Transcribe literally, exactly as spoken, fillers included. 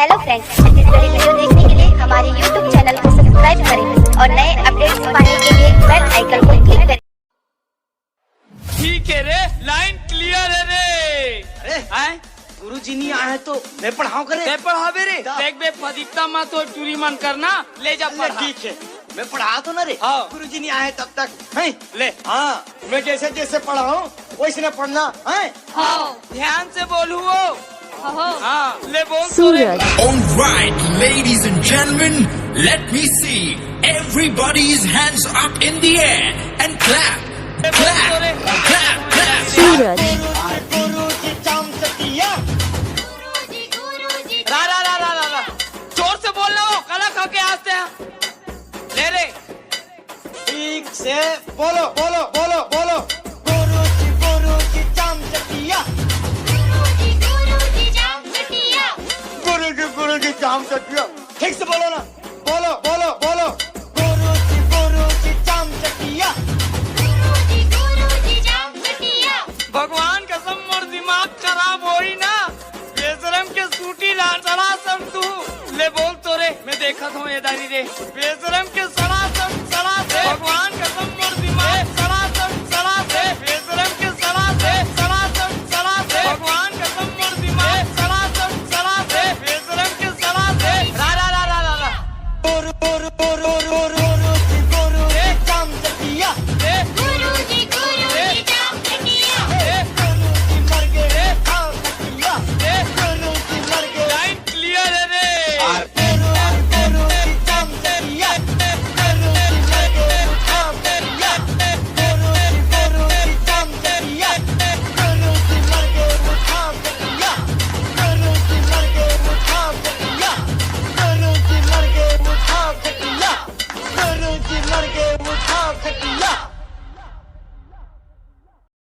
Hello friends, Chhattisgarhi video देखने के लिए हमारे यूट्यूब चैनल को सब्सक्राइब करें और नए अपडेट्स पाने के लिए बेल आइकन को क्लिक करें। ठीक है रे, लाइन क्लियर है रे। अरे, हैं? गुरुजी नहीं आए तो मैं पढ़ाऊं करे? मैं पढ़ावे रे। दा। देख बे, फदीकता मत हो, चूरी मन करना, ले जा अरे, पढ़ा। ठीक है, मैं पढ़ा तो ना रे। हाँ। गुरुजी नहीं आए तब तक, हैं? ले। हाँ, मैं जैसे जैसे पढ़ाऊं, वैसे ना पढ़ना, हैं? हाँ। ध्यान से बोलू वो। हाँ। हाँ, ले बोल तो रे। सूरज। All right, ladies and gentlemen, let me see everybody's hands up in the air and clap, clap, clap, clap. सूरज। रा, रा, रा, रा, रा, रा। जोर से बोल रहा हो, कला खा के आस्ते हैं। ले रे। ठीक से बोलो, बोलो, बोलो, बोलो। गुरुजी, गुरुजी, चाम चटिया। गुरुजी, गुरुजी, चाम चटिया। गुरुजी, गुरुजी, चाम चटिया। ठीक से बोलो ना। बोलो, बोलो, बोलो। गुरुजी, गुरुजी, चाम चटिया। गुरुजी, गुरुजी, चाम चटिया। भगवान कसम, मोर दिमाग खराब होई ना। बेशरम के सूटी ला सड़ासम तू। ले बोल तो रे, मैं देखत हूँ ये दारी रे। बेशरम के सड़ासम, सड़ासम। भगवान कसम, मोर दिमाग